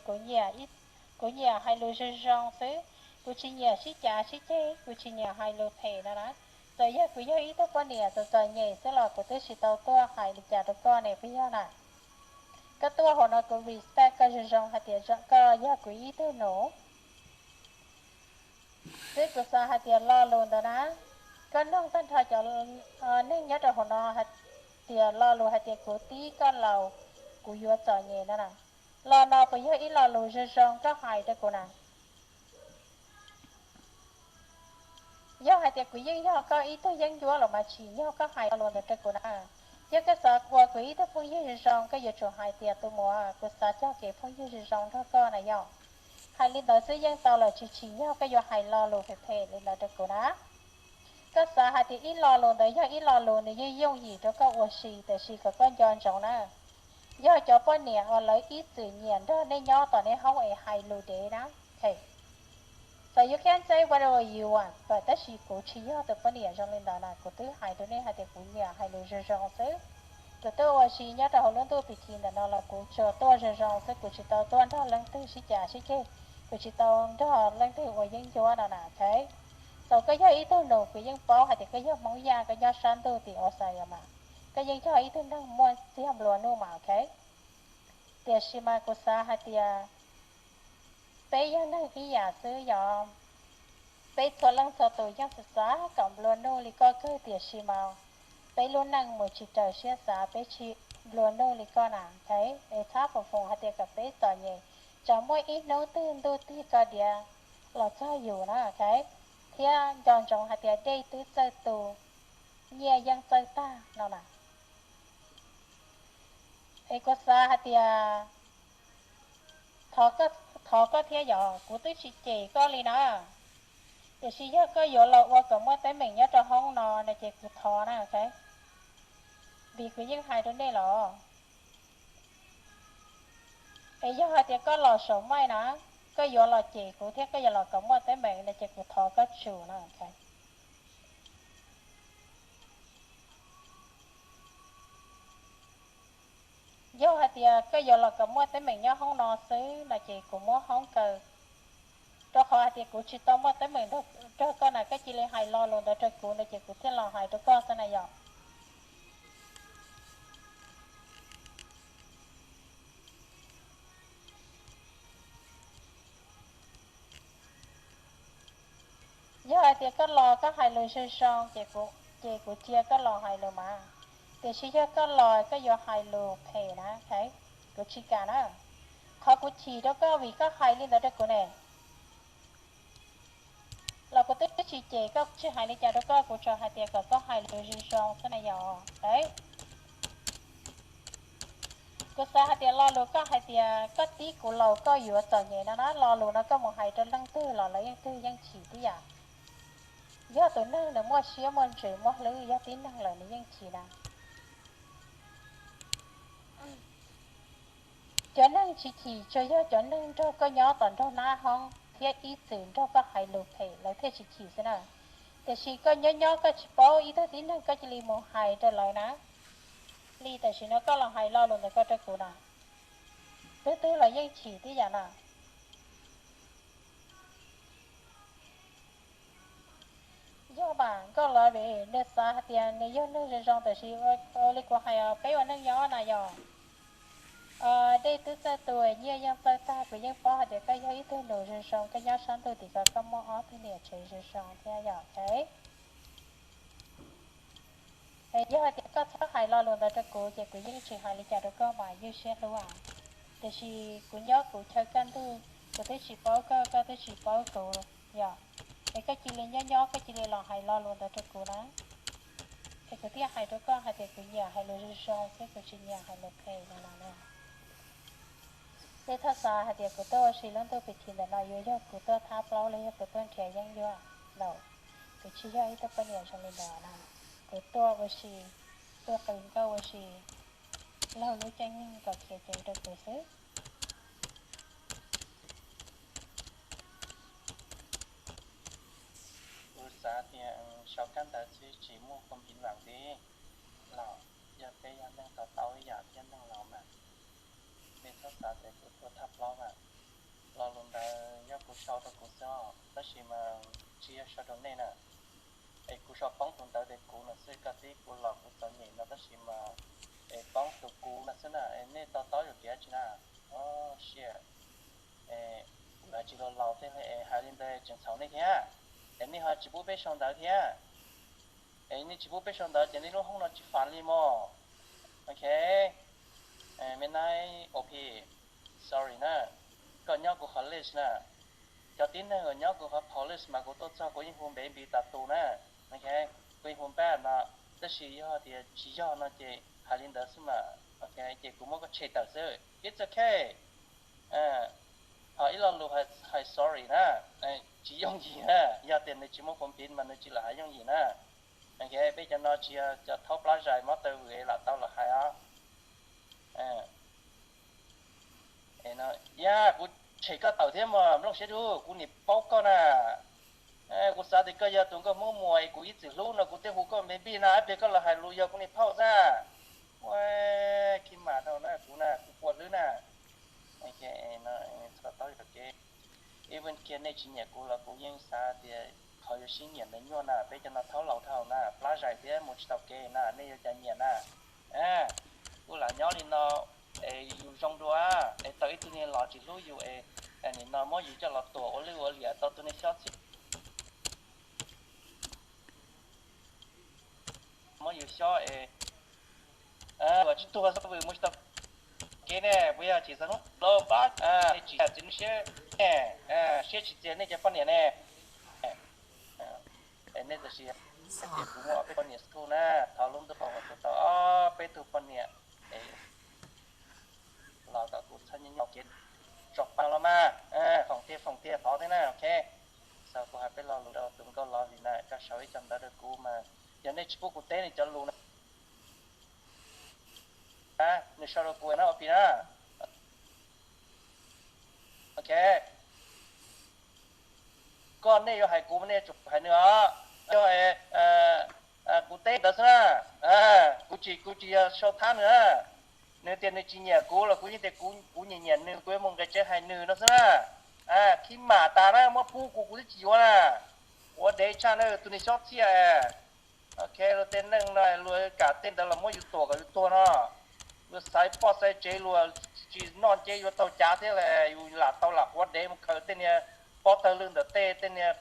kuv nyiam, kuv nyiam hais lus zoo zoo xwb, kuv tsis nyiam sib cav sib ceg, kuv tsis nyiam hais lus phem no na. Txawm yog kuv yog ib tug poj niam txom txom nyem xwb los kuv twb tsis tau tuaj hais li cas rau koj ne puas yog na? Koj tuaj hauv no kuv respect koj zoo zoo hais tias koj yog kuv ib tug nus. Twb kuv xav hais tias lo lus ntawd na, koj nug tag nrho cov neeg nyob rau hauv no hais tias lo lus hais tias kuv tib koj laus, kuv yuav txom nyem no na, lo no puas yog ib lo lus zoo zoo koj hais rau kuv na? Yog hais tias kuv yeej yog koj ib tug yeeb ncuab los mas tsim nyog koj hais lo lus ntawd rau kuv na. Yog koj xav ua kuv ib tug phooj ywg zoo zoo, koj yuav tsum hais tias tus muam, kuv xav cog kev phooj ywg zoo zoo nrog koj na yom. Hais li ntawd xwb yeej tau lawm, tsis tsim nyog koj yuav hais lo lus phem phem li ntawd rau kuv na. Koj xav hais tias ib lo lus ntawd yog ib lo lus nws yeej yooj yim rau koj ua si, tiam sis kom koj nco ntsoov na, yog cov poj niam uas lawv ib txwm nyiam nrog nej nyob tom nej hoob es hais lus dev na. So you can say whatever you want, but tab sis kuv tsis yog tus poj niam zoo li ntawd na, kuv twb hais rau nej hais tias kuv nyiam hais lus zoo zoo xwb. Kuv tuaj ua si nyob rau hauv lub ntuj pis thi ntawm no los kuv tsuas tuaj zoo zoo xwb, kuv tsis tau tuaj nrog leej twg sib cav sib ceg, kuv tsis tau nrog leej twg ua yeeb ncuab no na, ok? Txawm koj yog ib tug nus, kuv yeej paub hais tias koj yog Hmoob Yaj, koj nyob sab ntuj tim Australia mas, koj yeej yog ib tug neeg muaj txiag nplua nuj mas, ok? Tiam sis mas kuv xav hais tias peb yog neeg ib yam xwb yom. Peb txhua leej txhua tus yeej xav xav kom nplua nuj li koj kawg, tiam sis mas peb lub neej mus tsis raws siab xav, peb tsis nplua nuj li koj na, ok? Es txhob foom foom hais tias kom peb txom nyem, tsam muaj ib hnub twg ntuj tig koj diav los txog yus na, ok? Thiab nco ntsoov hais tias dej twb txawj tu, nyiaj yeej txawj tag no na. Es kuv xav hais tias thov koj thiab yom, kuv twb tsis cem koj li na. Tiam sis yog koj yuav los ua kom muaj teeb meem nyob rau hoob no no ces kuv thov na, ok? Vim kuv yeej hais rau nej los, es yog hais tias koj los saum maij na, koj yuav los cem kuv thiab koj yuav los kom muaj teeb meem no ces kuv thov koj tsum na, ok? Yog hais tias koj yuav los kom muaj teeb meem nyob hoob no xwb no ces kuv muab hoob kaw, rau qhov hais tias kuv tsis tau muaj teeb meem nrog koj na, koj cia li hais lo lus ntawd rau kuv no ces kuv thiaj los hais rau koj xwb na yom. Yog hais tias koj los koj hais lus zoo zoo ces kuv cia koj los hais lus mas, tiam sis yog koj los koj yuav hais lus phem na, ok? Kuv tsis kam na. Qhov kuv chim rau koj vim koj hais li ntawd rau kuv ne. Los kuv twb tsis cem koj, tsis hais li cas rau koj, kuv tsuas hais tias kom koj hais lus zoo zoo xwb na yom. Kuv xav hais tias lo lus koj hais tias koj tib kuv laus koj yuav txom nyem no na, lo lus no koj mus hais rau leej twg los lawv yeej twg yeej chim tib yam. Yog tus neeg nws muaj siab muaj ntsws muaj hlwb, yog tib neeg lawm nws yeej chim na. Cov neeg tsis chim tsuas yog cov neeg nrog koj nyob tom nraug nab hoob thiab ib txwm nrog koj hais lus phem lawv thiaj tsis chim xwb na. Tiam sis koj nyob nyob koj tsis paub ib tug tib neeg koj cia li mus hais rau lawv na. Li tam sim no koj los hais lo lus ntawm koj rau kuv na, twg twg los yeej chim tib yam na. Yog mas nkauj los vim nws xav hais tias nws yog neeg zoo zoo, tiam sis ua li kuv hais os, peb ua neej nyob na yom, dej twb txawj tu, nyiaj yeej txawj tag. Kuv yeej paub hais tias koj yog ib tug nus zoo zoo, koj nyob sab ntuj tim ko koj muaj ob tug niam tsev zoo zoo thiab yom, ok? Es yog hais tias koj txhob hais lo lus ntawd rau kuv ces kuv yeej tsis hais li cas rau koj mas ywj siab hlub as. Tiam sis kuv nyob kuv chaw kaj ntug, kuv twb tsis paub koj, koj twb tsis paub kuv, yom. Es koj cia li nyob nyob koj cia li los hais lo lus ntawd rau kuv na. Es kuv thiaj hais rau koj hais tias kuv nyiam hais lus zoo zoo xwb, kuv tsis nyiam hais lus phem no na. Peb txhob xav hais tias kuv tuaj ua si lub ntuj pis thim ntawm no yuav yog kuv tuaj thab plaub los yog kuv tuaj nrhiav yeeb ncuab, no. Kuv tsis yog ib tug poj niam zoo li ntawd na. Kuv tuaj ua si, tuaj qw nkauj ua si, laug lub caij nyoog kom khiav ceev rau kuv xwb. Kuv xav tias sau kab ntawv xwb tsis muaj khuv npiv vam li los, yog peb yog neeg to taub ib yam thiab neeg laus mas, nej txhob xav tias kuv tuaj thab plaub mas. sau rau kuv xwb, tab sis mas tsis yog sau rau nej na. Es kuv sau poob tus ntawv tias kuv no xwb, koj tib kuv los kuv txom nyem no tab sis mas es poob tus kuv no xwb na, es nej to taub yuav kev dab tsi na. Shit, kuv hais tsis los laus thiab es hais li ntawd tseem txhaum nej thiab, es nej ho tsis pub peb sau ntawv thiab. Es nej tsis pub peb sau ntawv ces nej lub hoob no tsis fam li mog. Ok, me nai op, sorry na, koj nyob kuv qhov list na. Cov tib neeg uas nyob kuv qhov police mas kuv tuaj txog kuv yeej hu npe npis tas tus na. Ok, kuv yeej hu npaj no, tab sis yog tias tsis yog no ces hais li ntawd xwb mas. Ok, ces kuv muab koj tshem tawm xwb, it's ok. Ho ib lo lus hais sorry na, tsis yooj yim na, yog tias nws tsis muaj qhuv npiv mas nws tsis lam hais yooj yim na. Ok, peb cov no tsis yog cov thaub plab zais mob taw vwm es lam tau los hais os. Yog kuv tshem koj tawm thiab mas nplooj siab dub, kuv niam paub koj na. Kuv xav tias koj yog tus nkauj Hmoob Muas es kuv ib txwm hlub no kuv thiaj hu koj npe npij na, ib pliag koj los hais lus yog kuv niam phauj xwb. Ua, khib mas rau na kuv na, kuv quaj hlwb na. Txhob taub kev. Ib ven kiag nej tsis nyiam kuv los kuv yeej xav tias qhov yuav sib nyiam ntawd nyuaj na, peb cov no thaub laus dhau na, plab zais thiab mus tsis tau kev na, nej yuav cas nyiam na. Kuv lam nyob li no es yus zoo dua, es tau ib tug niag los tsis hlub yus es nim no muab yus coj los tuam ua lwj ua liam tau tus niag xyob txhiab, muab yus xyob es tsis tuag xab vwm mus tsis tau kev ne, puas yog tsis xav hnub los pab tsis txiv siab ne, siab tsis txias nej cov poj niam ne. Es nej tam sim tias kuv muaj ob peb poj niam school na, thov lub ntuj foom kom kuv tau ob peb tug poj niam es los kom kuv txhob nyob nyob kev tso pa los mas, foom tiag foom tiag thov thiab na, ok. Xav kuv hais peb lo lus rau tus nkauj los li na, koj sau ib co ntawv rau kuv mas yog nej tsis pub kuv teb nej cov lus na, nws sau rau kuv na, ob pis na. Ok, koj nej yuav hais kuv nej yuav tsum hais nws os. Yog kuv teb ntawd xwb na, kuv tsis, kuv tsis yog sau thab nws na. Nws tias nws tsis nyiam kuv los kuv yeej tias kuv nyiam nyiam nws, kuv yuav mus nqis tsev hais nws no xwb na. Khib mam tas na, muab pub kuv kuv twb tsis yuav na. Quav dev tshaj na tus niag xyob txhiaj. Ok, luag tej neeg no luag kam tej ntawd los muab yus tuam kom yus tuag no. Luag xaiv poj xaiv tsev luag tsis noj nce yuav taug cav thiab, yus lam tau lam quav dev mus khaws tej niag pob tawg lwj ntawm tej, tej niag